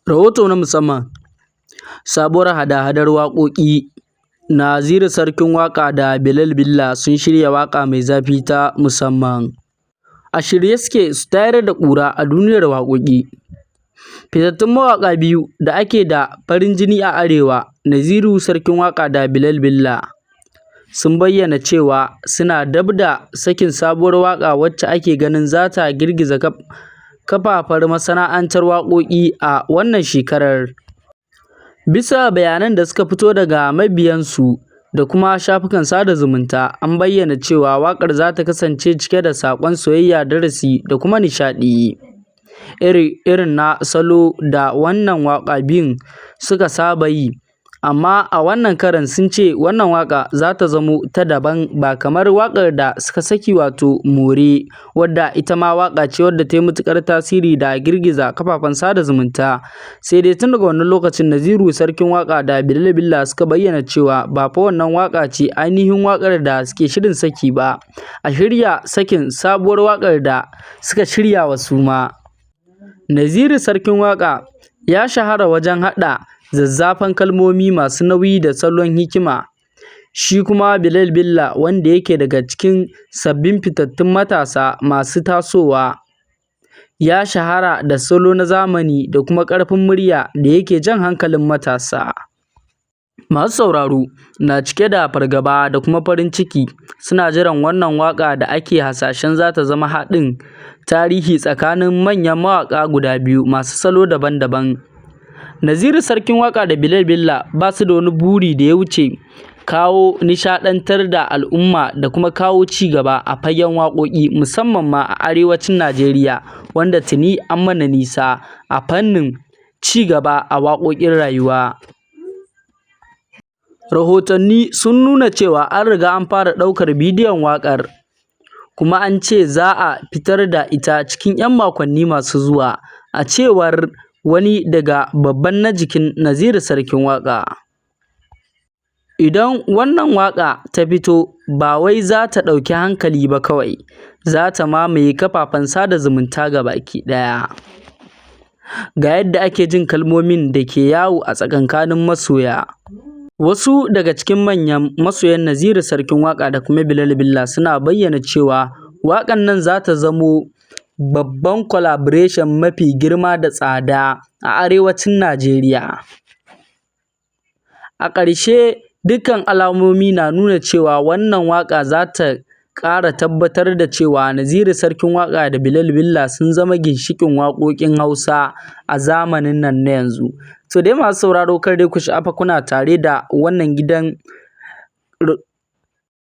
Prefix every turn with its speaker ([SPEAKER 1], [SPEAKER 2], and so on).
[SPEAKER 1] Rahoto na musamman: Sabuwar hada-hadar waƙoƙi: Naziru Sarkin Waƙa da Bilal Billa sun shirya waƙa mai zafi ta musamman. A shirye suke su tayar da ƙura a duniyar waƙoƙi. Fitattun mawaƙa biyu da ke da farin jini a Arewa, Naziru Sarkin Waƙa da Bilal Billa, sun bayyana cewa suna dab da sakin sabuwar waƙa wacce ake ganin za ta girgiza kafafar masana'antar waƙoƙi a wannan shekarar. Bisa bayanan da suka fito daga mabiyansu da kuma shafukan sada zumunta, an bayyana cewa waƙar za ta kasance cike da saƙon soyayya, darasi, da kuma nishaɗi. Irin na salo da wannan mawaƙa biyun suka saba yi, amma a wannan karon sun ce wannan waƙa za ta zamo ta daban ba kamar waƙar da suka saki wato More, wadda ita ma waƙa ce wadda ta yi matuƙar tasiri da girgiza kafafen sada zumunta. Sai dai tun daga wannan lokacin Naziru Sarkin Waƙa da Bilal Billa suka bayyana cewa ba fa wannan waƙa ce ainihin waƙar da suke shirin saki ba, a shirya sakin sabuwar waƙar da suka shirya wa su ma. Naziru Sarkin Waƙa ya shahara wajen haɗa zazzafan kalmomi masu nauyi da salon hikima. Shi kuma Bilal Billa, wanda yake daga cikin sabbin fitattun matasa masu tasowa, ya shahara da salo na zamani da kuma ƙarfin murya da yake jan hankalin matasa. Masu sauraro na cike da fargaba da kuma farin ciki, suna jiran wannan waƙa da ake hasashen za ta zama haɗin tarihi tsakanin manyan mawaƙa guda biyu masu salo daban-daban. Naziru Sarkin Waƙa da Bilal Billa ba su da wani buri da ya wuce kawo nishaɗantar da al'umma da kuma kawo ci gaba a fagen waƙoƙi, musamman ma a arewacin Najeriya, wanda tuni an mana nisa a fannin ci gaba a waƙoƙin rayuwa. Rahotanni sun nuna cewa an riga an fara ɗaukar bidiyon waƙar, kuma an ce za a fitar da ita cikin 'yan makonni masu zuwa, a cewar wani daga babban na jikin Naziru Sarkin Waƙa. Idan wannan waƙa ta fito, ba wai za ta ɗauki hankali ba kawai, za ta mamaye kafafen sada zumunta gabaki ɗaya. Ga yadda ake jin kalmomin da ke yawo a tsakankanin masoya. Wasu daga cikin manyan masoyan Naziru Sarkin Waƙa da kuma Bilal Billa suna bayyana cewa waƙar nan za ta zamo babban collaboration mafi girma da tsada a arewacin Najeriya. A ƙarshe, dukkan alamomi na nuna cewa wannan waƙa za ta ƙara tabbatar da cewa Naziru Sarkin Waƙa da Bilal Billa sun zama ginshiƙin waƙoƙin Hausa a zamanin nan na yanzu. To dai masu sauraro, kar dai ku sha'afa, kuna tare da wannan gidan